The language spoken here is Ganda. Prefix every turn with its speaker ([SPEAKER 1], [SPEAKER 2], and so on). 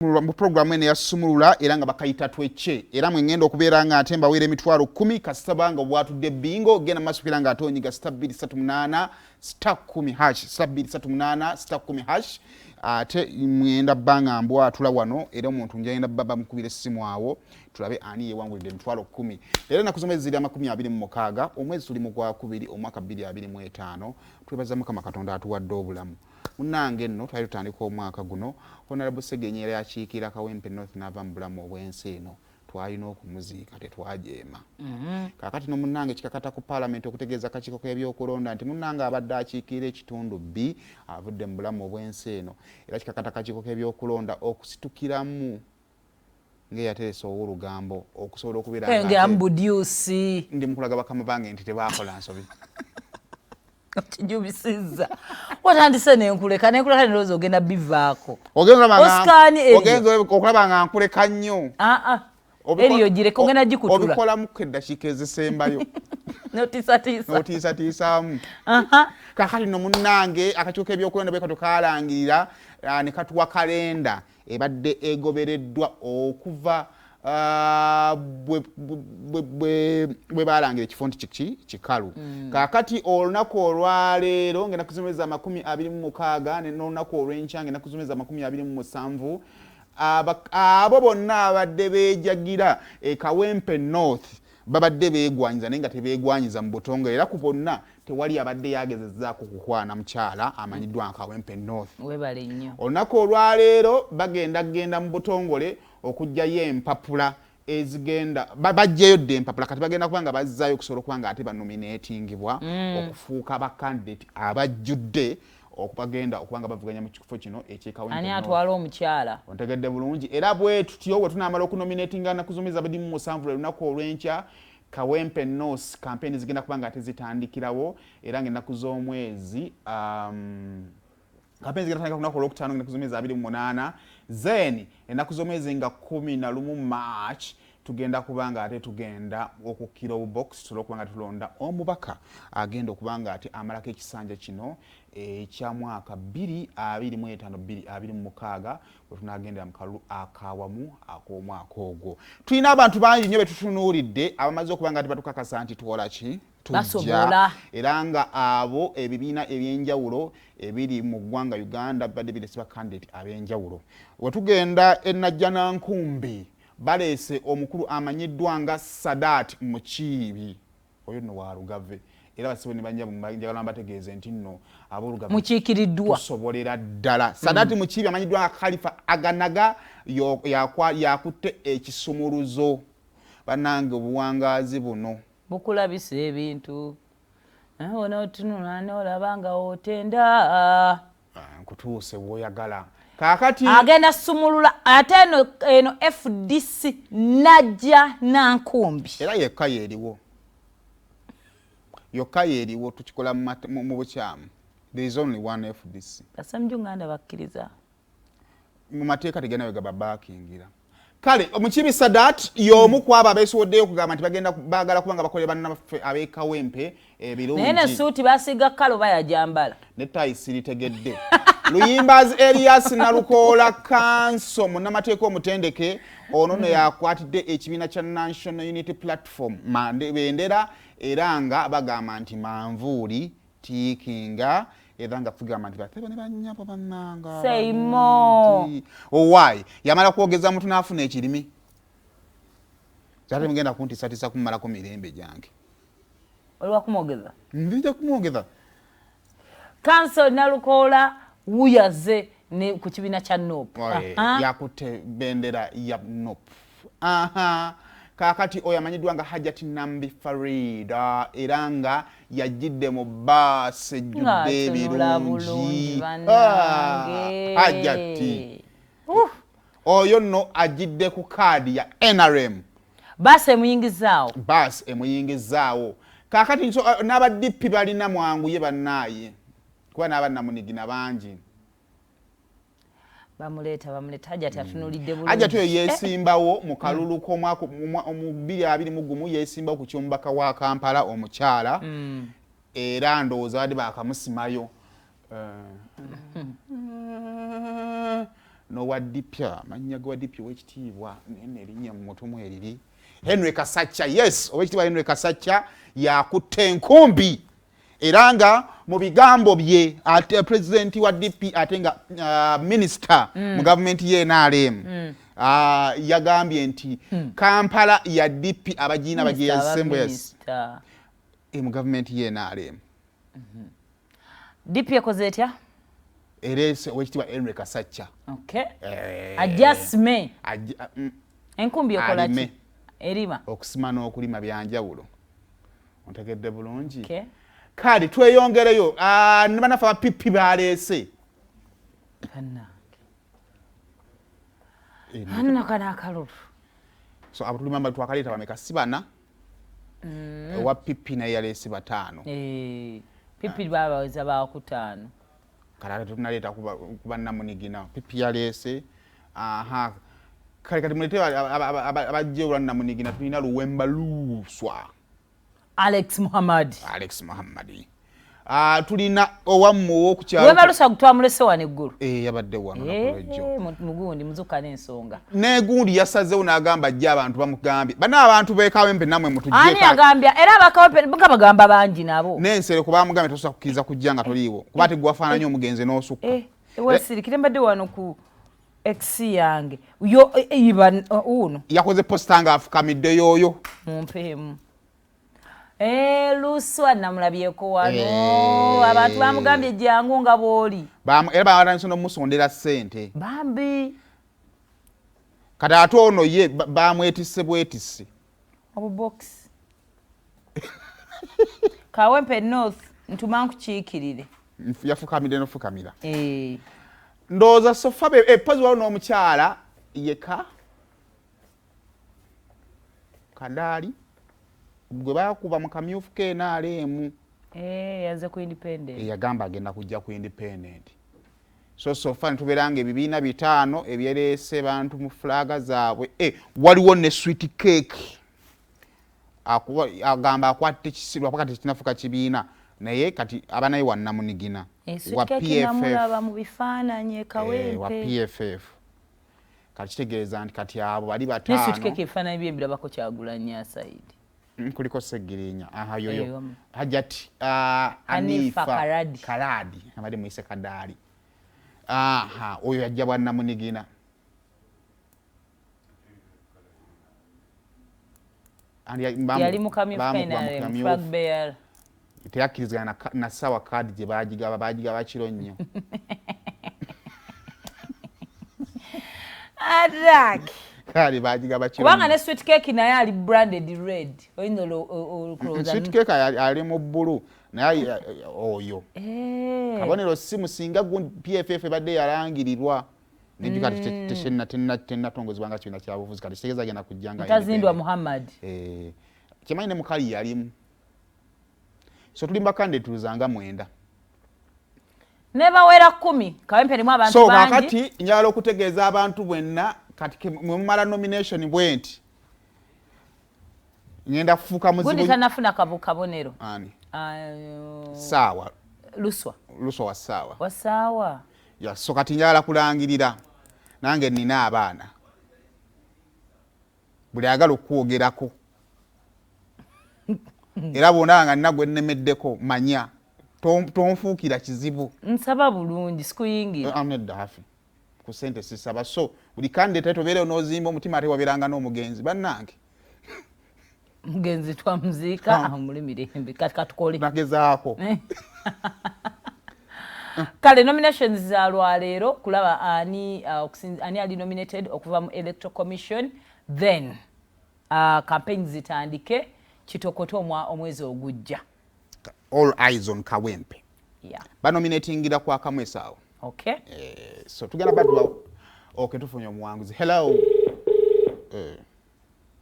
[SPEAKER 1] Mu puroguramu eno eyasumulula era nga bakayita twecce, era mwe ngenda okubeera nga ate mbaweera 100,000 kasita banga bwatudde bingo. Genda maaso kubeera nga ate onyiga *238 *10#, *238 *10#. Ate mwenda bbanga mbwatula wano, era omuntu njagenda baba mukubira essimu awo tulabe ani yewangulidde 100,000. Leero ennaku z'omwezi ziri 26, omwezi tuli mu gwakubiri, omwaka 2025. Twebaza Mukama Katonda atuwadde obulamu. Munnange nno twali tutandika omwaka guno, Honorable Segenya era yakiikira Kawempe North n'ava mu bulamu obw'ensi eno. Twalina okumuziika, tetwajeema. Kaakati no munnange kikakata ku paalamenti okutegeeza akakiiko k'ebyokulonda nti munnange abadde akiikirira ekitundu B avudde mu bulamu obw'ensi eno, era kikakata akakiiko k'ebyokulonda okusitukiramu ng'eyateresa ow'olugambo okusobola okubeera nga ate
[SPEAKER 2] Ngambudyusi.
[SPEAKER 1] Ndi mukulaga bakama bange nti tebaakola nsobi.
[SPEAKER 2] Kijubisizza, watandise nenkuleka nenkuleka, nelowooza ogenda bivaako.
[SPEAKER 1] Ogenza olaba nga-
[SPEAKER 2] Oscar Elio.
[SPEAKER 1] Ogenza okulaba nga nkuleka nnyo.
[SPEAKER 2] Aa, eriyo gireka, ogenda gikutula.
[SPEAKER 1] Obikolamuko eddakiika ezisembayo.
[SPEAKER 2] Notiisatiisa.
[SPEAKER 1] N'otiisatiisaamu. Kakati no munnange akakiiko k'ebyokulonda bwe kato kalangirira, ne katuwa kalenda ebadde egobereddwa okuva bwe balangira ekifo nti kiki kikalu. Kaakati olunaku olwaleero ng'ennaku z'omwezi 26 n'olunaku olw'enkya ng'ennaku z'omwezi 27, abo bonna abadde beejagira e Kawempe North babadde beegwanyiza, naye nga tebeegwanyiza mu butongole, era ku bonna tewali abadde yagezezzaako kukwana mukyala amanyiddwa nga Kawempe North.
[SPEAKER 2] Webale nnyo.
[SPEAKER 1] Olunaku olwaleero bagenda kugenda mu butongole okuggyayo empapula ezigenda baggyeyo dda empapula, kati bagenda kuba nga bazzaayo okusobola okuba nga ate banominatingibwa okufuuka bakandidate abajjudde okubagenda okuba nga bavuganya mu kifo kino eky'e Kawempe
[SPEAKER 2] Ani
[SPEAKER 1] North.
[SPEAKER 2] Atwala omukyala.
[SPEAKER 1] Ontegedde bulungi? Era bwe tutyo bwe tunaamala okunominatinga naku z'omwezi 27, olunaku olw'enkya, Kawempe North campaign zigenda kuba nga ate zitandikirawo, era ng'ennaku z'omwezi campaign zigenda kutandika ku lunaku olwokutaano ng'ennaku z'omwezi 28, then ennaku z'omwezi nga 11 March tugenda kuba nga ate tugenda okukkira obubox tusobole okuba nga tulonda omubaka agenda okuba nga ate amalako ekisanja kino ekya mwaka 2025 2026, bwe tunagendera mu kalulu akawamu ak'omwaka ogwo. Tulina abantu bangi nnyo be tutunuulidde abamaze okuba nga tebatukakasa nti tukola ki, tujja.
[SPEAKER 2] Basobola.
[SPEAKER 1] Era nga abo ebibiina ebyenjawulo ebiri mu ggwanga Uganda bibadde birese bakandidate ab'enjawulo. Wetugenda e Najjanankumbi, baleese omukulu amanyiddwa nga Sadat Mukiibi. Oyo nno wa Lugave, era basibe ne banjabo njagala mbategeeze nti nno aboolugave
[SPEAKER 2] Mukiikiriddwa.
[SPEAKER 1] Tusobolera ddala. Sadat Mukiibi amanyiddwa nga Khalifa Aganaga yakutte ekisumuluzo. Bannange, obuwangaazi buno
[SPEAKER 2] Bukulabisa ebintu, onootunula n'olaba nga otenda.
[SPEAKER 1] Ah, nkutuuse bw'oyagala kaakati.
[SPEAKER 2] Agenda sumulula ate eno eno FDC Najja Nankumbi.
[SPEAKER 1] Era yekka yeeriwo, yokka yeeriwo. Tukikola mu bukyamu. There is only one FDC.
[SPEAKER 2] Basemujunganda bakkiriza.
[SPEAKER 1] Mu mateeka tegenda we gaba baakingira. Kale Omukibi Sadat y'omu ku abo abeesowoddeyo okugamba nti bagenda baagala kuba nga bakolera bannaffe ab'e Kawempe
[SPEAKER 2] Naye ne
[SPEAKER 1] ebirungi.
[SPEAKER 2] Suuti basiiga kalo bayajambala.
[SPEAKER 1] Ne tayi siritegedde. Luyimbazi Elias Nalukoola Kanso, munnamateeka omutendeke, ono no yakwatidde ekibiina kya National Unity Platform bendera, era nga bagamba nti manvuuli tiikinga, era nga tugamba nti batebe ne bannyabo bannanga.
[SPEAKER 2] Say more.
[SPEAKER 1] Owaayi yamala kwogeza muntu n'afuna ekirimi, ate mugenda kuntiisatiisa kumumalako mirembe gyange.
[SPEAKER 2] Oli wakumwogeza?
[SPEAKER 1] Nzija kumwogeza.
[SPEAKER 2] Kanso Nalukoola wuyaze ne ku kibiina kya NUP.
[SPEAKER 1] Oye, yakutte bendera ya NUP. Aha, kaakati oyo amanyiddwa nga Hajat Nambi Farida, era nga yajjidde mu baasi ejjudde
[SPEAKER 2] Ng'atunula
[SPEAKER 1] ebirungi.
[SPEAKER 2] Bulungi
[SPEAKER 1] Ah,
[SPEAKER 2] bannange.
[SPEAKER 1] Hajati oyo nno ajjidde ku kaadi ya NRM.
[SPEAKER 2] Baasi emuyingizaawo.
[SPEAKER 1] Baasi emuyingizaawo. Kaakati so, n'aba DP balina mwanguye bannaaye, kuba n'abannamunigina bangi.
[SPEAKER 2] Bamuleeta, bamuleeta. Hajati atunulidde bulungi.
[SPEAKER 1] Hajati oyo yeesimbawo mu kalulu k'omwaka mu 2021, yeesimbawo ku ky'omubaka wa Kampala omukyala, era ndowooza badde baakamusimayo. N'owa DP, amannya g'owa DP ow'ekitiibwa nene erinnya mu mutumu eriri Henry Kasacca. Yes, ow'ekitiibwa Henry Kasacca yakutte enkumbi, era nga mu bigambo bye ate pulezidenti wa DP ate nga minisita mu gavumenti ye NRM yagambye nti Kampala ya DP, abagiina bagiyasembo mu gavumenti ye NRM.
[SPEAKER 2] DP ekoze etya?
[SPEAKER 1] Ereese owekitiibwa Henry Kasacca.
[SPEAKER 2] Ajasme enkumbi ekola ki? Erima.
[SPEAKER 1] Okusima n'okulima byanjawulo, ontegedde bulungi? Kale tweyongereyo. Ne banafe aba PP baleese.
[SPEAKER 2] Anno kano akalulu.
[SPEAKER 1] So abo tulimamba twakaleeta bameka? Si bana? Owa PP naye yaleese 5.
[SPEAKER 2] PP babaweza bakutaano.
[SPEAKER 1] Kale ate tunaleeta kuba namunigina. PP yaleese, aha. Kale kati mulete abajja olwa namunigina. Tulina Luwemba Luswa.
[SPEAKER 2] Alex Muhammad.
[SPEAKER 1] Alex Muhammad. Tulina owammwe ow'okukyalo.
[SPEAKER 2] Luwemba Luswa twamulese wano eggulu.
[SPEAKER 1] Yabadde wano nakulwejjo.
[SPEAKER 2] Mugundi muzuka n'ensonga.
[SPEAKER 1] Negundi yasazeewo n'agamba ajja. Abantu bamugambye bana, abantu b'ekawempe nammwe mutujje.
[SPEAKER 2] Ani yagambye? Era abakawempe nga bagamba bangi nabo.
[SPEAKER 1] N'ensereko bamugambye tosobola kukkiriza kujja nga toliiwo, kuba ate gwafaananye omugenzi n'osukka.
[SPEAKER 2] Wesirikire, mbadde wano ku X yange yo iba uno.
[SPEAKER 1] Yakoze poster nga afukamidde yooyo.
[SPEAKER 2] Mumpeemu. Luswa namulabyeko wano. Abantu bamugambye jangu nga bw'oli.
[SPEAKER 1] Era batandise n'omusondera ssente.
[SPEAKER 2] Bambi.
[SPEAKER 1] Kati ate ono ye bamwetisse bwetisi.
[SPEAKER 2] Obubokisi. Kawempe North, ntuma nkukiikirire.
[SPEAKER 1] Yafukamidde nofukamira. Ndowooza so far pozi waliwo n'omukyala yeka Kadaali gwe bakuba mu kamyufu k'NRM.
[SPEAKER 2] Yaze ku independent.
[SPEAKER 1] Yagamba agenda kujja ku independent. So far nitubeera nga ebibiina 5 ebyereese bantu mu flag zaabwe. Waliwo ne Sweet Cake. Agamba akwatte kisirwa kati kinafuka kibiina, naye kati abanaye wannamunigina.
[SPEAKER 2] Wa PFF mu bifaananyi.
[SPEAKER 1] Wa PFF. Kati kitegeeza nti kati abo bali 5.
[SPEAKER 2] Sweet Cake ebifaananyi bye mbirabako Kyagulanyi aside.
[SPEAKER 1] Kuliko Segirinya. Aha, yoyo Hajati Anifa
[SPEAKER 2] Karadi.
[SPEAKER 1] Karadi abadde muyise Kadaali. Aha, oyo yajja bwannamunigina.
[SPEAKER 2] Yali mu kamyufu flag bearer.
[SPEAKER 1] Teyakkirizigana na ssaawa kaadi gye bagigaba, bagigaba kiro nnyo.
[SPEAKER 2] Adak
[SPEAKER 1] kaadi bagigaba kiro.
[SPEAKER 2] Kubanga ne Sweet Cake naye ali branded red, oyinza olowooza.
[SPEAKER 1] Sweet Cake ali mu bbulu, naye oyo kabonero si musinga. PFF ebadde yalangirirwa neju kati tennatongozebwa nga kibiina kyabufuzi. Kati kitegeeza agenda kujja nga
[SPEAKER 2] Mutazindwa Muhammad.
[SPEAKER 1] Kyemanyi ne mukali yalimu. So tuli mbakande tuluzanga 9.
[SPEAKER 2] Nebawera 10. Kawempe erimu abantu
[SPEAKER 1] so
[SPEAKER 2] bangi.
[SPEAKER 1] Kakati njagala okutegeeza abantu bwenna, kati mwe mumala nomination bwe nti ngenda kufuuka muzibu.
[SPEAKER 2] Gundi tanafuna kabonero.
[SPEAKER 1] Ani? Saawa.
[SPEAKER 2] Luswa.
[SPEAKER 1] Luswa wa saawa.
[SPEAKER 2] Wa saawa.
[SPEAKER 1] Ya, so kati njagala kulangirira nange nina abaana, buli ayagala okwogerako, era bwonna nga nina gwe nnemeddeko, manya tonfuukira kizibu.
[SPEAKER 2] Nsaba bulungi, sikuyingira.
[SPEAKER 1] Nedda hafi ku sente sisaba. So buli candidate tobeereyo n'ozimba omutima ate wabeeranga n'omugenzi bannange.
[SPEAKER 2] Mugenzi twamuziika amuli mirembe. Kati katukole.
[SPEAKER 1] Nagezaako.
[SPEAKER 2] Kale nominations za lwaleero kulaba ani ani ali nominated okuva mu Electoral Commission, then campaign zitandike kitokote omwezi ogujja.
[SPEAKER 1] All eyes on Kawempe. Banominatingira kwa Kamwesi awo. So tugenda batuwa. Okay, tufunye omuwanguzi. Hello.